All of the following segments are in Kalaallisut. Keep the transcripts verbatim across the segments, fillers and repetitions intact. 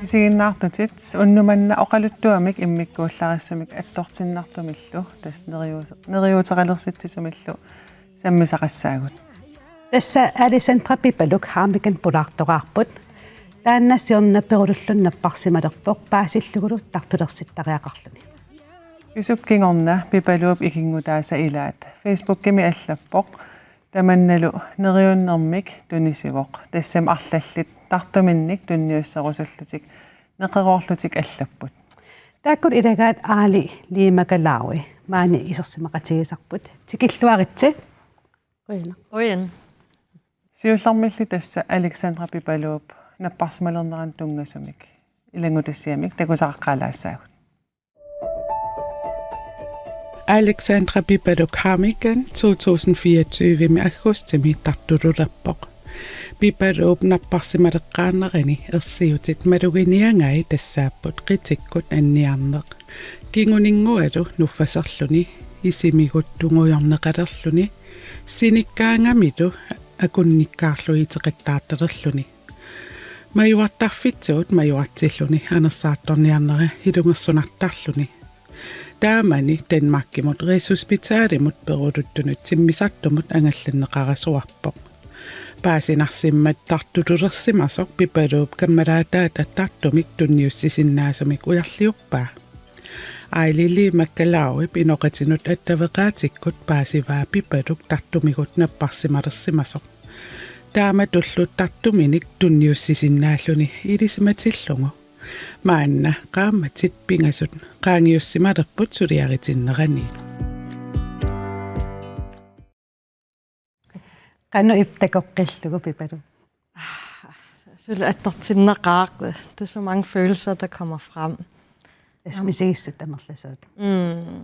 Isiginnaartutit, unnuk manna oqaluttuamik immikkuullarissumik attortinnartumillu, tassa neriuus-, neriuuteqalersitsisumillu sammisaqassaagut. Tassa Alexandra Pipaluk Hammeken pulaartoqarput. Taanna siorna Perulullu napparsimalerpoq paasillugulu tartulersittariaqarluni. Pisup kingorna Pipaluup ikinngutaasa ilaat Facebookimi allappoq. Tamannalu neriunnermik tunisivoq. Tassami arlallit tartuminnik tunniusserusullutik neqeroorlutik allapput. Taakkulu ilagaat Aali Liimakalaui maani isersimaqatigisarput. Tikilluaritsi. Qujan. Qujan. Siullermilli tassa Alexandra Pipaluup napparsimalernerani tunngasumik ilanngutassiamik takusaqaqqaalaassaagut. Alexandra Pipaluk Hammeken to tusind fireogtyve-mi aggustimi tartululerpoq. Pipaluup napparsimaleqqaarnerani ersiutit maluginiagai tassaapput Qitikkut anniarneq, kinguninngualu nuffaserluni, isimigut tungujorneqalerluni, sinikkaangamilu akunnikkaarlugu iteqattaartalerluni. Majuartarfitsigut majuartilluni anersaartorniarnera ilungersunartarluni. Taamani Danmarkimut Rigshospitalimut Peruluttunut timmisartumut angallanneqarasuarpoq. Paasinarsimmat tartululersimasoq Pipaluup kammalaataata Tartumik tunniussisinnaasumik ujarliuppaa. Aili Liimakalaui inoqatinut attaveqaatikkut paasivaa Pipaluk Tartumigut napparsimalersimasoq. Taamatullu Tartuminik tunniussisinnaalluni ilisimatillugu. Maanna qaammatit pingasut qaangiussimalerput suliaritinneraniit. Qanoq ippa takoqqillugu, Pipaluk? Suli attortinnaqaaq. Der er så mange følelser, der kommer frem. Tassa misigissut amerlasuut. Mm.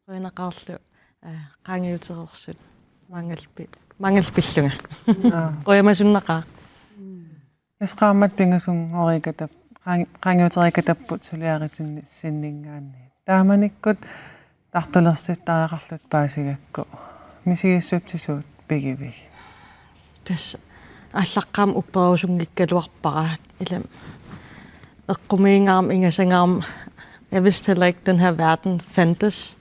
Qujanaqaarlu, eh, qaangiutereersut. Mangalpi-, mangalpillunga. Aa. Qujamasunnaqaaq. Tassa qaammat pingasunngoriikatap-, qaang-, qaangiuteriikatapput suliaritinnissinninngaanniit. Taamanikkut tartulersittariaqarlutit paasigakku misigissutsisuut pigivigit? Tassa aallaqqaammut upperusunngikkaluarpara. Ilami eqqumiinngaarmat ingasangaarmat, jeg vidste heller ikke, den her verden fandtes.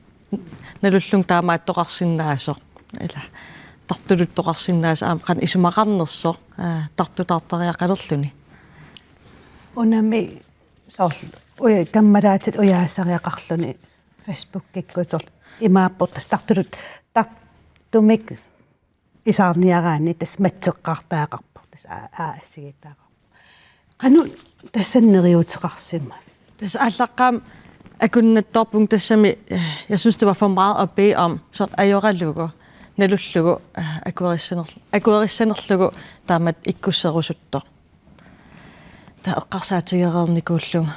Nalullunga taamaattoqarsinnaasoq. Ila tartuluttoqarsinnaasoq aamma qanoq isumaqarnersoq, aa, tartutaartariaqalerluni. Unami soorlu uja-, kammalaatit ujaassariaqarluni Facebookikkut soorlu imaappoq tassa tartulut-, Tartumik pisaarniaraanni tassa matseqqaartariaqarpoq, tassa aa-, aa-, assigiittariaqarpoq. Qanoq tassani neriuuteqarsimavit? Tassa aallaqqaammut akunnattoorpunga tassami, eh, jeg synes, det var for meget at bede om, soorlu ajoralugu, nalullugu, eh, akuerissaner-, akuerissanerlugu taamatut ikkusserusuttoq. Taava eqqarsaatigereernikuullugu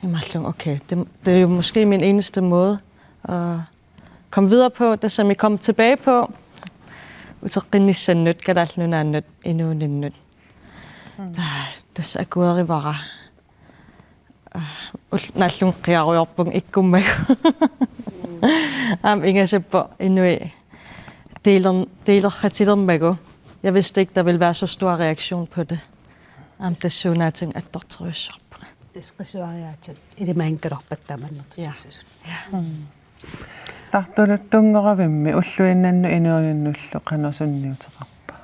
imaallunga, okay, det, det er jo måske min eneste måde at komme videre på, det som jeg kom tilbage på. Uteqqinnissannut, Kalaallit Nunaannut, inuuninnut. Mm. Taava tassa akuerivara. Aa, ul-, nallunngeqqiarujoorpunga ikkummagu. Aamma ingasappoq inuit deler-, delerratilermagu. Jeg vidste ikke, der ville være så stor reaktion på det. Aamma tassuunaatigut attorterujussuarpunga. Tassa qisuariaatsat ilimaginngilarput tamanna. Ja. Putiksisut. Ja. Mm. Tartuluttunngoravimmi ulluinnannut inuuninnullu qanoq sunniuteqarpa?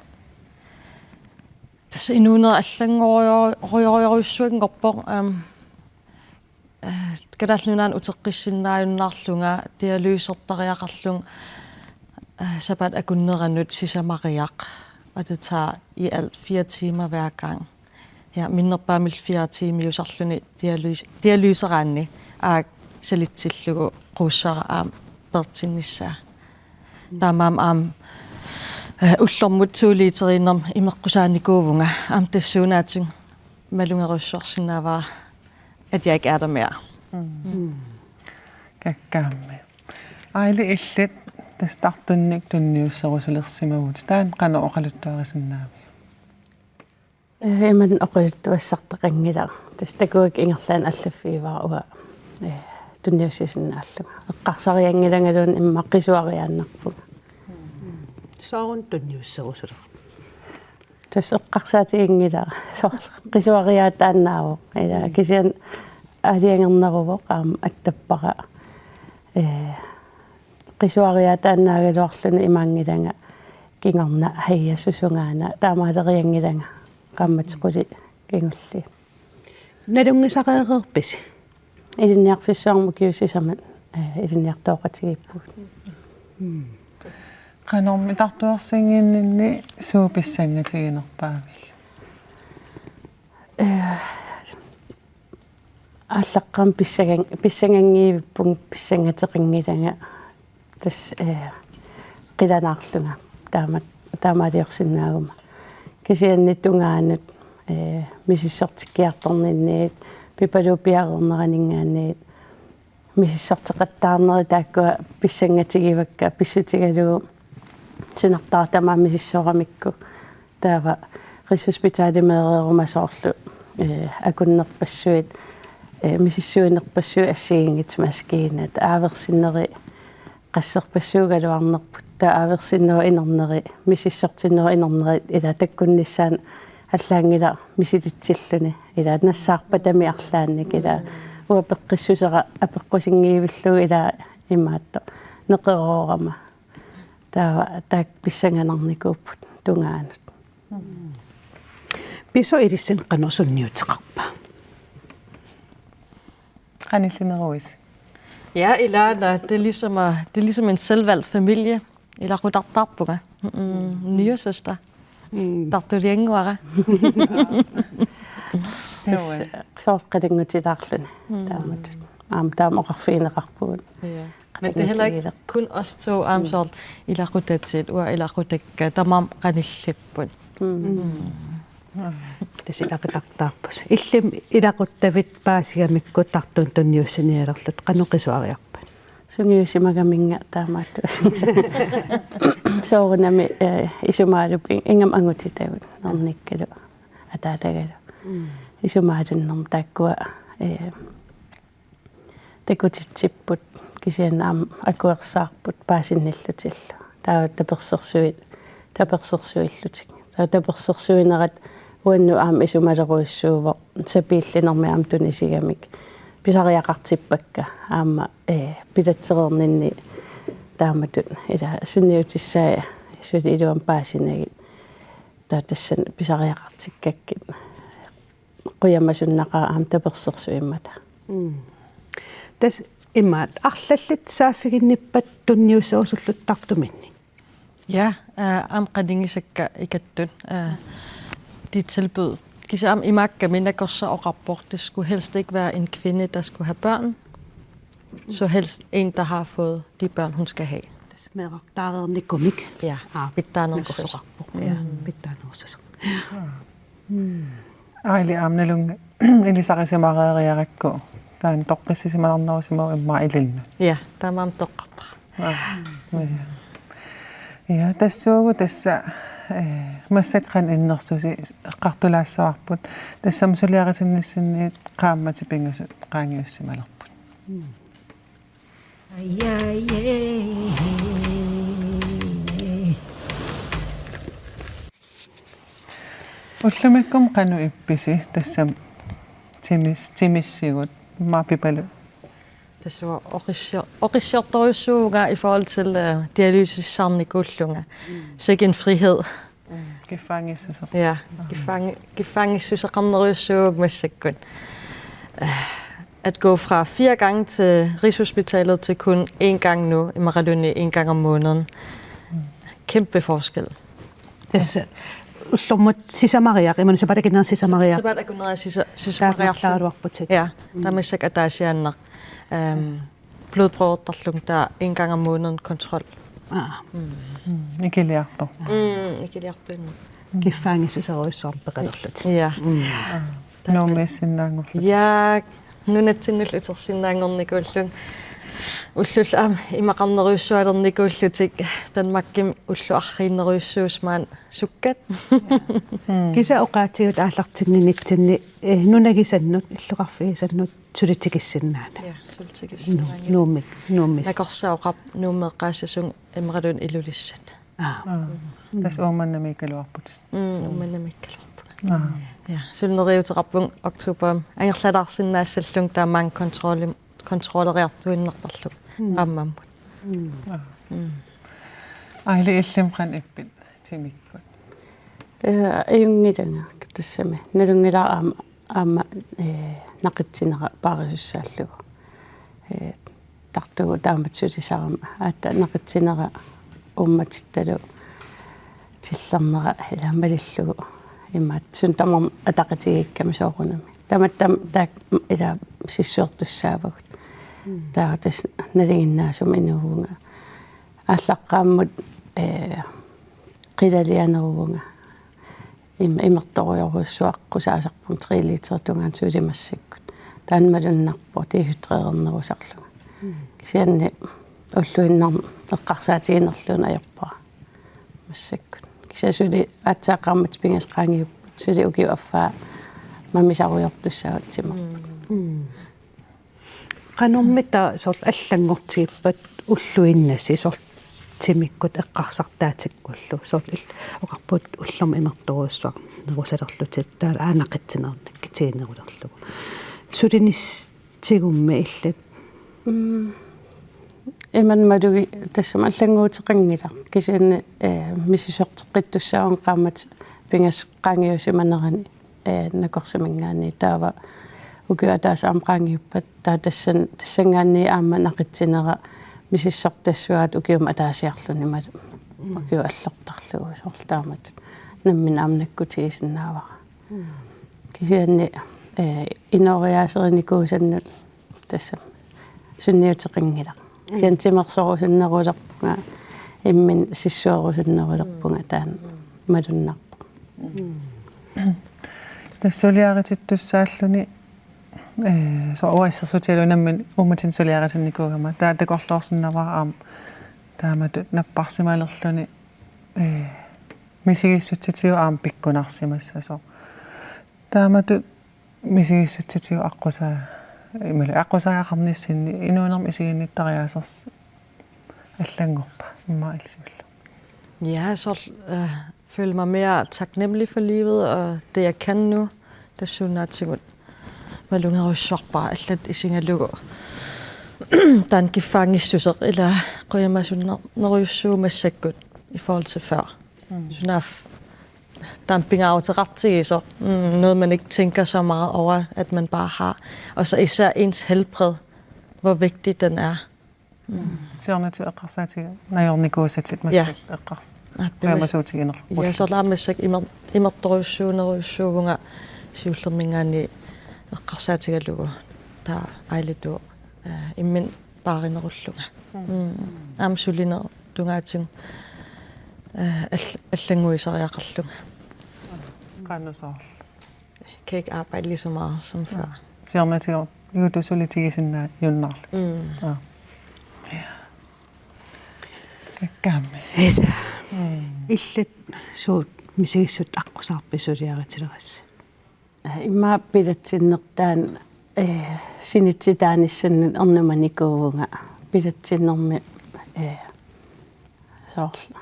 Tassa inuunera allanngorujorujorujussuanngorpoq, aamma, eh, Kalaallit Nunaanni uteqqissinnaajunnaarlunga dialysertariaqarlunga, eh, sapaatip akunneranut sisamariaq, og det tager i alt fire timer hver gang. Ja, minnerpaamik fire tiimiusarluni dialys-, dialyseraanni aak salitsillugu quussara aamma peertinnissaa. Taamaammat aamma, eh, ullormut to literiinnermik imeqqusaanikuuvunga, aamma tassuunaatigut malugerujussuarsinnaavara, at jeg ikke er der mere. Mm. Mm. Kakkaammi. Aili, illit tassa Tartunnik tunniusserusulersimavutit, taanna qanoq oqaluttuarisinnaaviuk? Eh, imannak oqaluttuassartaqanngilara. Tassa takuakka ingerlaannaq allaffigivara uanga, eh, tunniussisinnaallunga. Eqqarsarianngilangaluunniit immaqa qisuariaannarpunga. Sooruna tunniusserusulerpit? Tassa eqqarsaatiginngilara. Soorlu qisuariaataannaavoq. Ila kisianni aalajangerneruvoq aamma attappara. Eh, qisuariaataannaagaluarluni imaanngilanga kingorna hajassusungaana taamaalerianngilanga qaammatit qulit kingulliit. Nalunngisareereerpisi? Ilinniarfissuarmut ukiut sisamat, eh, ilinniartooqatigiippugut. Qanormi tartuersinnginninni suut pissangatiginerpaavigit? Eh, aallaqqaammut pissangan-, pissanganngivippunga, pissangateqanngilanga tassa, eh, qilanaarlunga taama-, taamaaliorsinnaaguma. Kisianni tungaanut, eh, misissortikkiartorninniit, Pipaluup piareerneraninngaanniit, misissorteqattaarnerit taakkua pissangatigivakka pissutigalugu sunartaaq tamaat misissooramikku. Taava Rigshospitalimut meereeruma soorlu, eh, akunnerpassuit, eh, misissuinerpassuit assigiinngitsut maskiinat, aaversinneri qasserpassuugaluarnerput, taava aaversinnerup inerneri, misissortinnerup inerneri ila takkunnissaannut allaanngilaq misilitsilluni, ila nassaarpatami arlaannik, ila uanga peqqissusera apeqqusinngivillugu ila imaattoq neqeroorama. Taava taakku pissanganarnikuupput tungaanut. Pisoq ilissinnut qanoq sunniuteqarpa? Qanillineruisi? Ja, ila, det er ligesom, at, det er ligesom en selvvalgt familie. Ilaqutartarpunga. Mm, nyresøster. Tartuliannguara. Nuann. Soorlu qatanngutitaarluni. Taamatut. Aamma taama oqarfigineqarpugut. Ja. Men det er heller ikke kun os to, aamma soorlu ilaqutatit, uanga ilaqutakka, tamarmik qanillipput. Tassa ilaqutartarpusi. Illimmi ilaquttavit paasigamikku tartunut tunniussinialerlutit qanoq qisuariarpat? Sungiusimagaminnga taamaattuussaaq. Soorunami, eh, isumaaluppunga, ingammik angutitagut, nernikkalu ataatagalu. Isumaalunnermi taakkua, eh, takutitsipput, kisianni aamma akuersaarput paasinnillutillu. Taava tapersersuit, tapersersuillutik. Taava tapersersuinerat uannut aamma isumalerujussuuvoq, sapiillinermik aamma tunisigamik. Pisariaqartippakka aamma, eh, pilatsereerninni taamatut ila sunniutissaat suli iluamik paasinagit. Taava tassani pisariaqartikkakkit qujamasunnaqaaq aamma tapersersuimmata. Tassa imaat arlallit saaffiginnippat tunniusserusullutit tartuminni? Ja, øh, aamma qanigisakka ikattut, øh, de tilbød. Kisianni aamma imaakkami nakorsaq oqarpoq, det skulle helst ikke være en kvinde, der skulle have børn. Så helst en, der har fået de børn, hun skal have. Tassa meerartaareernikumik. Ja, Aa, pitsaanerussasoq. nakorsaq oqarpoq. Ja, pitsaanerussasoq. Aili aamma nalunngi ilisarisimareeriarakku taanna toqqissisimanarnerusimavoq immaqa ilinnut. Ja, taamaammat toqqarpara. Aa, ja. Ja, tassuugu tassa, eh, massakkut qanoq innersusi eqqartulaassavarput. Tassami suliarisinnissinniit qaammatit pingasut qaangiussimalerput. Ullumikkut qanoq ippisi tassami timis-, timissigut, immaqa Pipaluk? Tassa oqissio-, oqissiortorujussuuvunga i forhold til, øh, dialysisisarnikuullunga. Sikke en frihed. Kiffaanngissuseq. Ja, kiffaangi-, kiffaanngissuseqarnerujussuuvugut massakkut. Øh, at gå fra fire gange til Rigshospitalet til kun én gang nu, imaluunniit en gang om måneden. Kæmpe forskel. Tassa ullormut sisamariaq, imaluunniit sapaatip akunnera sisamariaq. Sapaatip akunnera sisa-, sisamariarlunga. Taamallaruarputit. Ja, taava massakkut ataasiaannaq. Øhm, blodprøvertarlunga, taava en gang om måneden kontrol. Aa. Mm, ikiliartoq. Mm, ikiliartuinnaq. Kiffaanngissuserujussuarmik peqalerlutit. Ja. Nuummiissinnaanngorlutit. Ja, nunatsinnullu utersinnaanngornikuullunga. Ullut aamma imaqarnerujussualernikuullutik Danmarkimi ullut arriinnerujussuusut maani sukkat. Kisianni oqaatigut aallartinnginitsinni, eh, nunagisannut, illoqarfigisannut suli tikissinnaaneq. Ja, suli tikissinnaaneq. Nu-, Nuummi, Nuummi. Nakorsat oqarput Nuummi eqqaassasunga imaluunniit Ilulissat. Aa. Aa. Tassa Uummannamiikkaluarputit. Mm, Uummannamiikkaluarpunga. Aa. Ja, suli neriuuteqarpunga oktoberimi. Angerlalaarsinnaassallunga taamaammat kontrolli-, kontrolleriartuinnartarlunga. Mm. Qaammammut. Mm. Aa. Mm. Aili, illimmi qanoq ippit timikkut? Ee, ajunngilanga tassami. Nalunngilara aamma, aamma, ee, naqitsinera paarisussaallugu. Ee, tartugu taamatut sulisarama. Aatsaat naqitsinera uummatittalu tillernera ilaa malillugu. Imaattoq suut tamarmik ataqatigiikkami soorunami. Tamatta taakku ilaa sissuertussaavagut. Mm. Taava tassa nalinginnaasumik inuuvunga. Aallaqqaammut, ee, qilalianeruvunga. Im-, imertorujorujussuaq aqqusaasarpunga tre liter tungaanut suli massakkut. Taanna malunnarpoq dehydrerernerusarlunga. Mm. Kisianni ulluinnarni eqqarsaatiginerluunniit ajorpara massakkut. Kisianni suli aatsaat qaammatit pingasut qaangiuppata suli ukiup affaa mamisarujortussaavatsigu. Mm. Mm. Qanormita soorlu allanngortigippat ulluinnasi soorlu timikkut eqqarsartaatikkullu soorlu il-, oqarputit ullormut imertorujussuarnerusalerlutit taava aana naqitsinernikkut tiginerulerlugu. Sulinissigummi illit? Mm. Imannak malugit tassami allannguuteqanngilaq. Kisianni, eh, misissorteqqittussaavunga qaammatit pingasut qaangiusimanerani, eh, nakorsaminngaanniit taava ukiup ataatsip aamma qaangiuppata taava tassan-, tassanngaanniit aamma naqitsinera misissortassuaat ukiumut ataasiarluni imaluunniit ukiut allortarlugu soorlu taamatut nammineq aamma nakkutigisinnaavara. Mm. Kisianni, eh, inooriaaserinikuusannut tassami sunniuteqanngilaq. Mm. Kisianni timersorusunnerulerpunga, imminut sissuerusunnerulerpunga taanna malunnarpoq. Mm. Tassa suliaritittussaalluni, eh, soorlu uanga assersuutigalugu nammineq uummatinnut suliaritinnikuugama. Taava takorloorsinnaavat aamma taamatut napparsimalerluni, eh, misigissutsitigut aamma pikkunarsimassasoq. Taamatut misigissutsitigut aqqusaa-, imaluunniit aqqusaaqqaarnissinni inuunermi isiginnittariaasersi allanngorpa immaqa illit siullermik? Ja, soorlu, øh, føler mig mere taknemmelig for livet og det, jeg kan nu. Tassuunaatigut malugerujussuarpara allat isigalugu. Taanna kiffaanngissuseq ilaa qujamasunnerujussuuvoq massakkut i forhold til før. Mm. Sunaaffa taanna pingaaruteqartigisoq. Mm, noget, man ikke tænker så meget over, at man bare har. Og så især ens helbred, hvor vigtig den er. Mm. Siornatigut eqqarsaatiga-, najornikuusatit. Ja. Massakkut eqqars-, aa, pima-, qujamasuutiginerlugu. Ja, soorlu aamma massakkut imer-, imertorujussuunerujussuuvunga siullerminngaanniit eqqarsaatigalugu. Taava Ailituuvoq, eh, imminut paarinerullunga. Mm. Mm. Aamma sulinerup tungaatigut, eh, all-, allannguisariaqarlunga. Qanoq soorlu? Kan ikke arbejde lige så meget som før. Siornatigut suli tigisinnaajunnarlutit. Mm. Aa. Ja. Kakkaammi. Ila. Mm. Illit suut misigissutsit aqqusaarpit suliaritilerassi? Immaqa pilatsinnertaa, eh, sinitsitaanissannut ernumanikuuvunga pilatsinnermi, eh, soorlu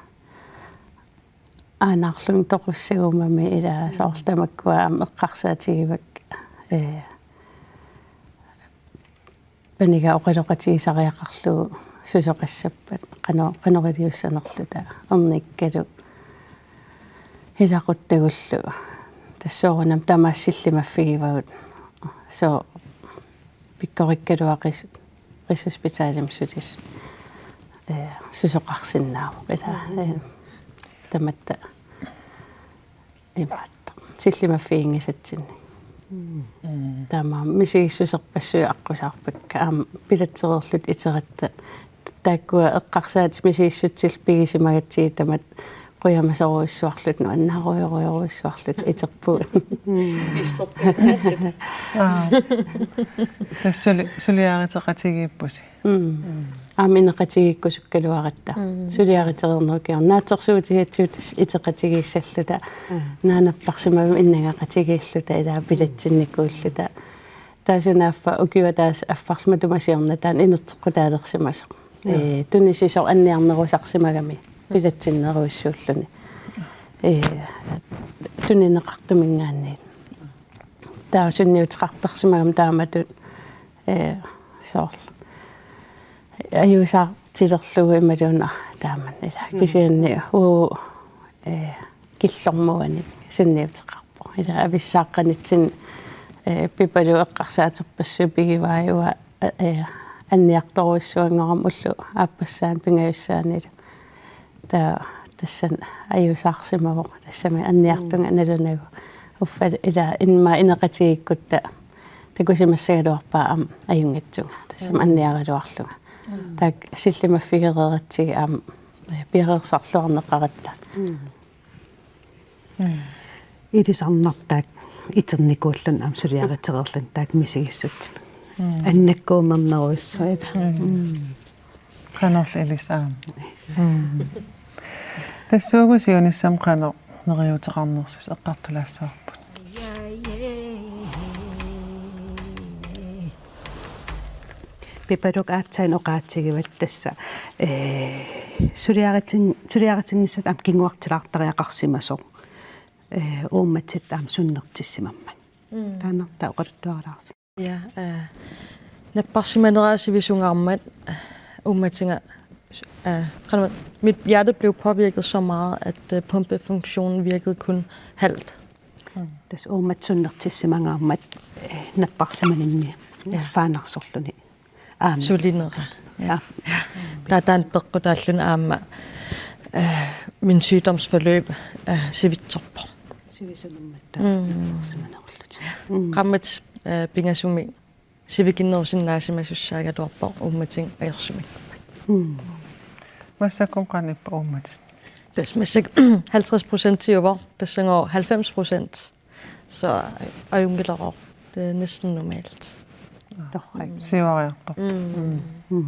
aanaarlunga toqussagumami ilaa soorlu tamakkua aamma eqqarsaatigivakka, ee, paniga oqaloqatigisariaqarlugu susoqassappat qano-, qanoq iliussanerluta ernikkalu ilaquttagullu tassa soorunami tamaasa sillimaffigivagut soo pikkorikkaluaqisut Rigshospitalimi sulisut, eh, susoqarsinnaavoq ilaa, eh, tamatta imaattoq sillimaffiginngisatsinnik. Mm. Taamaammat misigissuserpassuit aqqusaarpakka aamma pilatsereerluta iteratta taakkua eqqarsaatit misigissutsillu pigisimagatsigit tamatta qujamasorujussuarluta, nuannaarujorujorujussuarluta iterpugut. Aa. Tassa suli-, suliariteqatigiippusi. Mm. Aamma ineqatigiikkusukkaluaratta. Mm. Suliaritereernerup kingorna naatsorsuutigatsigu tassa iteqatigiissalluta. Mm. Naapparsimavimmi innangeqatigiilluta ilaa bilatsinnikuulluta. Taava sunaaffa ukioq ataaseq affarlu matuma siorna taanna inerteqqutaalersimasoq. Ee, tunisisoq anniarnerusarsimagami bilatsinnerujussuulluni. Ee, tunineqartuminngaanniit. Taava sunniuteqartarsimagami taamatut, ee, soorlu. Ajuusaartilerlugu imaluunniit taamanna ilaa. Mm. Kisianni uu, ee, killormuanik sunniuteqarpoq. Ilaa avissaaqqanitsinni, ee, Pipaluk eqqarsaaterpassuit pigivai uanga, ee, anniartorujussuanngorama ulloq aappassaani pingajussaanilu. Taava tassani ajuusaarsimavoq, tassami anniartunga nalunagu. Uffa ilaa immaqa ineqatigiikkutta takusimassagaluarpara aamma ajunngitsunga. Tassami anniaraluarlunga. Taakku sillimaffigereeratsigit aamma, ee, piareersarluarneqaratta. Ilisarnartaaq iternikuulluni aamma suliaritereerluni taakku misigissutsinut. Mm. Annakkuumernerujussuit. Mm. Qanorlu ilissi aamma. Mm. Tassuugu siunissami qanoq neriuuteqarnersusi eqqartulaassavarput. Pipaluk aatsaat oqaatigivat tassa, ee, suliaritin-, suliaritinnissat aamma kinguartilaartariaqarsimasoq, ee, uummatit aamma sunnertissimammat. Mm. Taannartaa oqaluttuaralaarsi. Ja, øh, napparsimaneraat sivisungaarmat, øh, uummatiga, øh, qanma-, mit hjerte blev påvirket så meget, at, øh, pumpefunktionen virkede kun halvt. Mm. Tassa uummatit sunnertissimangaarmat, ee, napparsimaninni, ja, faanarsorluni. Aamma. Sulinera. Ja. Ja. Ja. Taava taanna peqqutaalluni aamma, øh, min sygdomsforløb, øh, sivitsorpoq. Sivisunermatta. Mm. Napparsimanerullutik. Mm. Qaammatit, øh, pingasumi sivikinnerusinnaasimasussaagaluarpoq uummatiga ajorsumi. Mm. Massakkut qanoq ippa uummatit? Tassa massakkut halvtreds procent tiuvoq, tassagooq halvfems procent. Så, øh, ajunngilaroq. Det er næsten normalt. Torrak. Siuariartorpoq. Mm. Mm. Mm.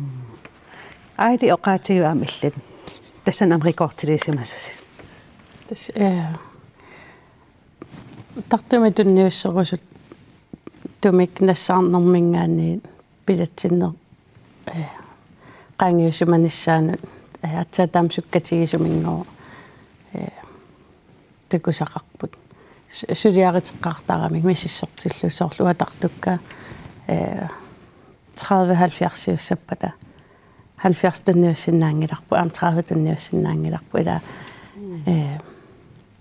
Aili oqaatigivat aamma illit. Tassani aamma rekordilisimasusi. Tassa, øh, tartumik tunniusserusuttumik nassaarnerminngaanniit bilatsinneq, øh, qaangiussimanissaanut, øh, aatsaat taama sukkatigisumigooq, øh, takusaqarput. Su-, suliariteqqaartaramik misissortillugu soorlu uatartukka, øh, tredive halvfjerdsiussappata. Halvfjerds tunniussinnaanngilarput, aamma tredive tunniussinnaanngilarput, ilaa, mm, øh,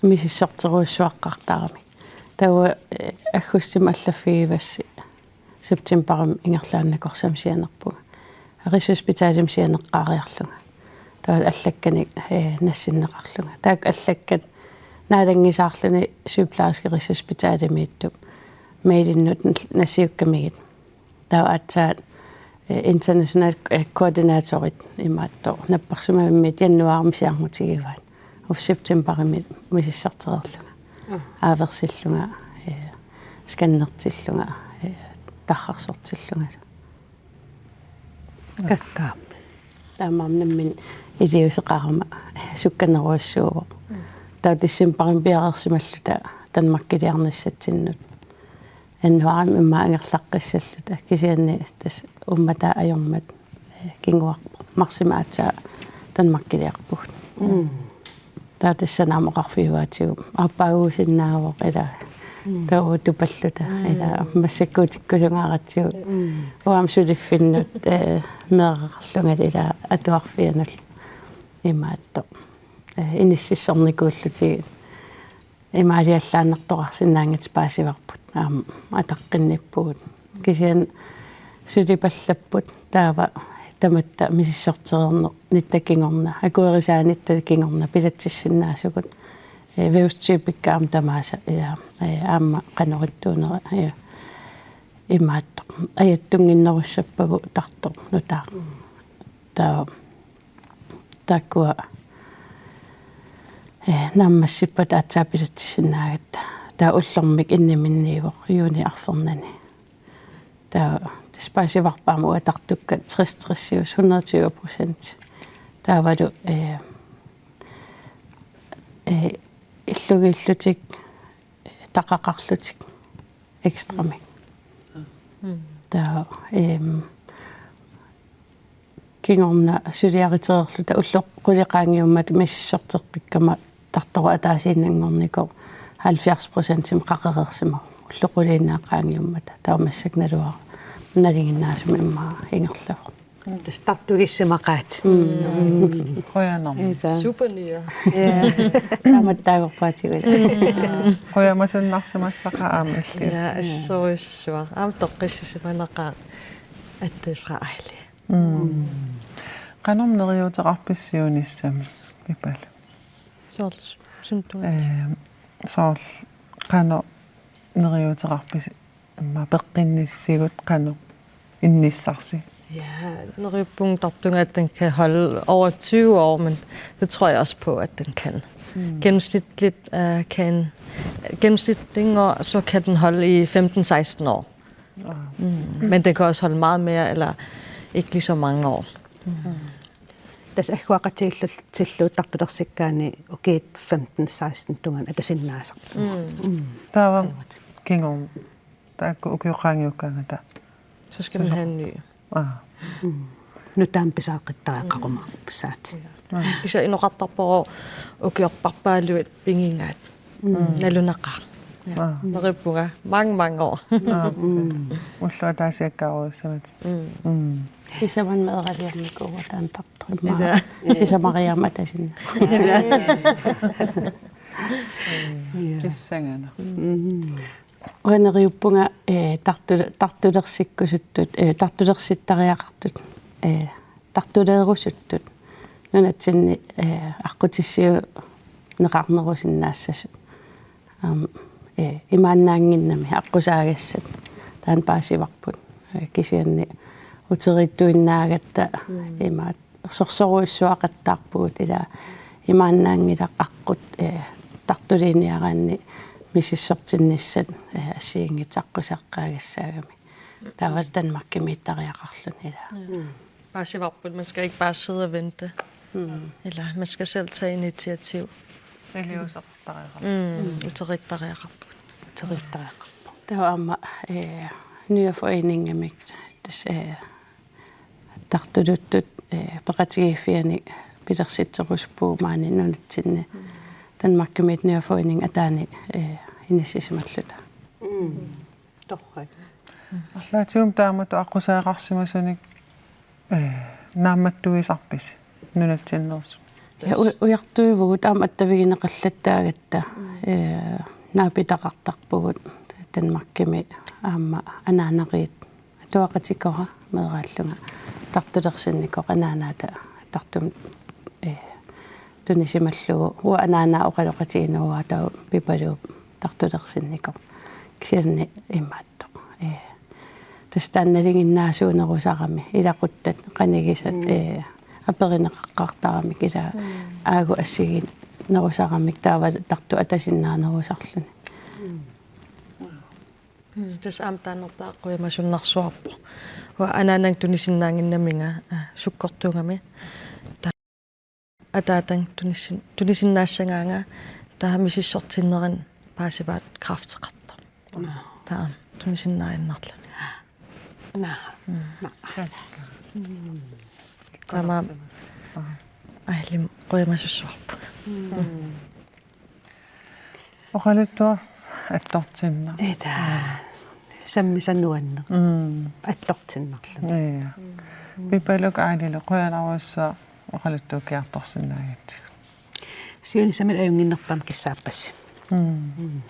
misissorterujussuaqqaartaramik. Taava, øh, aggustimi allaffigivassi septembarimi ingerlaannaq korsami sianerpunga. Rigshospitalimi sianeqqaariarlunga. Taava allakkanik, øh, nassinneqarlunga. Taakku allakkat naalanngisaarluni sygeplejerske Rigshospitalimiittup mailinnut nassiukkamigit. Taava aatsaat, øh, international, øh, koordinatorit imaattoq napparsimavimmiit januaarimi siaarngutigivai. Uffa septembarimi misissortereerlunga. Mm. Aaversillunga, øh, scannertillunga, øh, tarrarsortillunga. Kakkaak. Taamaammat nammineq iliuuseqarama sukkanerujussuuvoq. Mm. Taava decembarimi piareersimalluta Danmarkiliarnissatsinnut. Januaarimi immaqa angerlaqqissalluta. Kisianni tassa uummataa ajormat, øh, kinguarpoq. Marsimi aatsaat Danmarkiliarpugut. Mm. Taava tassani aamma oqarfigaatigut aappaaguusinnaavoq ilaa. Mm. Taava tupalluta, mm, ilaa massakkuutikkusungaaratsigu. Mm. Uanga suliffinnut, øh, meeraqarlungali ilaa atuarfianut imaattoq. Øh, inississornikuullutigit. Imaaliallaannartoqarsinnaanngitsut paasivarput. Aamma ataqqinnippugut. Kisianni sulipallapput taava tamatta misissortereernitta kingorna, akuerisaanitta kingorna bilatsissinnaasugut. Øh, vævstypekka aamma tamaasa, ja, øh, aamma qanorittuunera, ja. Imaattoq. Ajattunnginnerussappagu tartoq nutaaq. Taava taakkua eh, naammassippata aatsaat pilatsinnaagatta. Taava ullormik inniminniivoq juunip arfernani. Taava tassa paasivarput aamma uagut tartukkat tres tres, hundrede og tyve procent. Taavalu, eh, eh, illugiillutik, eh, taqaqarlutik ekstramik. Mm. Taava, ehm, kingorna suliaritereerluta ulloq qulit qaangiummata misissorteqqikkama tartoq ataasiinnanngornikoq halvfjerds procentimik qaqereersimavoq. Ulloq quliinnaat qaangiummata. Taava massakkut naluara nalinginnaasumik immaqa ingerlavoq. Tassa tartugissimaqaat. Mm. Qujanarmi. Ita. Super nyere. Ja. Taamattaagorpaatigut. Qujamasunnarsimassaqaaq aamma illit. Ja, assorujussuaq. Aamma toqqissisimanaqaaq, at det er fra Ejle. Mm. Qanormi neriuuteqarpisi siunissami, Pipaluk? Soorlu suntuat. Ehm, soorlu qanoq neriuuteqarpisi immaqa peqqinnissigut qanoq innissarsi? Ja, neriuppunga tartunga, at den kan holde over tyve år, men det tror jeg også på, at den kan. Mm. Gennemsnitligt, øh, kan, gennemsnitligt indgå, så kan den holde i femten seksten år. Ah. Mm. Men den kan også holde meget mere, eller ikke lige så mange år. Mm. Tassa agguaqatigiillutillu tartulersikkaanni ukiut femten seksten tungaanut atasinnaasarput. Mm. Mm. Taava kingorna. Taakku ukiut qaangiukkaangata. Så skal man have en ny. Aa. Mm. Nutaamik pisariaqqittariaqarumaarput saat. Aa. Kisianni inoqartarpoq ukiorparpaaluit pigigaat. Mm. Nalunaqaaq. Ja. Aa. Neriuppunga mange, mange år. Aa, okay. Mm. Ulloq ataasiakkaarujussuuvutit. Mm. Mm. Sisamat meeraaliarnikuuvugut taanna tartut. Ila. Sisamariaammik atasinnaasut. Ja. Kissanganaq. Mm. Uanga neriuppunga, eh, tartu-, tartulersikkusuttut, eh, tartulersittariaqartut, eh, tartuleerusuttut nunatsinni, eh, aqqutissiuunneqarnerusinnaassasut. Aamma, eh, imaannaannginnami aqqusaagassat taanna paasivarput. Eh, kisianni uteriittuinnaagatta, mm, imaat sorsorujussuaqattaarpugut, ila imaannaanngilaq aqqut, eh, tartuliiniaraanni misissortinnissat, eh, assigiinngitsut aqqusaqqaagassaagami. Taava Danmarkimiittariaqarluni ila. Mm. Paasivarput, man skal ikke bare sidde og vente. Mm. Eller man skal selv tage initiativ. Iliuuseqartariaqarpoq. Mm, uteriittariaqarput. Uteriittariaqarpoq. Taava aamma, eh, Ny Foreningemik tassa, eh, tartuluttut, eh, peqatigiiffianni pilersitserusuppugut maani nunatsinni. Danmarkimiit Ny Forening ataani, eh, inissisimalluta. Mm. Torrak. Arlaatigut taamatut aqqusaaqqaarsimasunik, eh, naammattuisarpisi nunatsinneersut? Ja, u-, ujartuivugut aamma attavigineqallattaagatta, eh, naapitaqartarpugut Danmarkimi aamma anaanariit atuaqatikora meeraallunga tartulersinnikoq anaanaata tartumik, eh, tunisimallugu. Uanga anaanaa oqaloqatigineruara taava Pipaluup tartulersinnikoq. Kisianni imaattoq. Eh, tassa taanna nalinginnaasuunerusarami, ilaquttat qanigisat, mm, eh, aperineqaqqaartaramik ila, mm, aagut assigiinnerusaramik taava tartut atasinnaanerusarluni. Mm. Mm, tassa aamma taanna qujamasunnarsuarpoq. Uanga anaanaga tunisinnaannginnaminga, eh, sukkortuugami. Ataataga tunisin-, tunisinnaassagaanga taava misissortinnerani paasivaat kræfteqartoq. Naa. Taava tunisinnaajunnaarluni. Naa. Mm. Naa. Mm. Taamaammat. Aa. Ejlemi qujamassuarput. Mm. Oqaluttuarsaq attortinnaq. Ita. Sammisaq nuanneq. Mm. Attortinnarluni. Ja. Mm. Pipaluk Ejlilu qujanarsuaq oqaluttuukkiartorsinnaagatsigut. Siunissami ajunnginnerpaamik kissaappassi. Mm. Mm.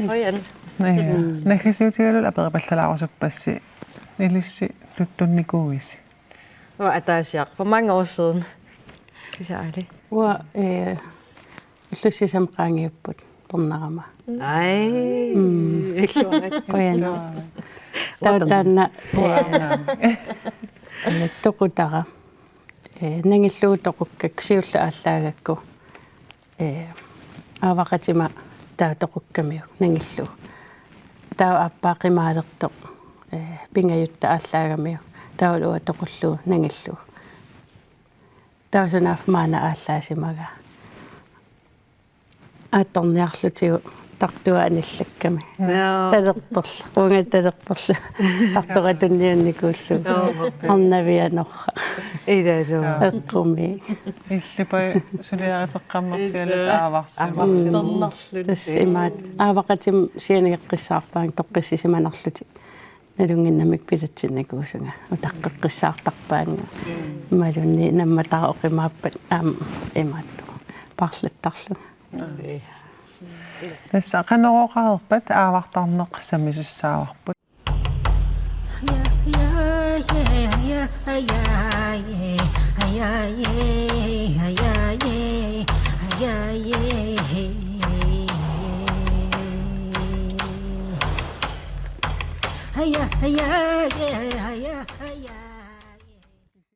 Qujan. Ja. Mm. Naggasiutigalugu aperipallalaarusuppassi, ilissi tuttunnikuuisi? Uanga ataasiarpoq, for mange år siden. Kisianni. Uanga, eh, ullut sisamat qaangiupput pornarama. Aj. Mm. Illuarit. Qujanaq. Taava taanna, eh, toqutara. Eh, nangillugu toqukkakku, siulleq aallaagakku. Eh, aavaqatima taava toqukkamiuk nangillugu. Taava aappaa qimaalertoq, ee, pingajutta aallaagamiuk, taava uanga toqullugu nangillugu. Taava sunaaffa maanna aallaasimagaa. Aattorniarlutigu tartua anillakkami. Joo. Talerperlu, uunga talerperlu. Tartoratunniunnikuullugu. Joo. Arnavianorra. Ilaa, joo. Eqqumiik. Illipa suliariteqqammertigaluta aavarsimaarluni. Aavarsimaarluni. Tassa imaat aavaqatima sianigeqqissaarpaannga toqqissisimanarlutik. Nalunnginnamik pilatsinnikuusunga, utaqqeqqissaartarpaannga. Imaluunniit nammatara oqimaappat aamma imaattoq paarlattarlunga. Tassa qanorooqareerpat aavartarneq sammisussaavaagut.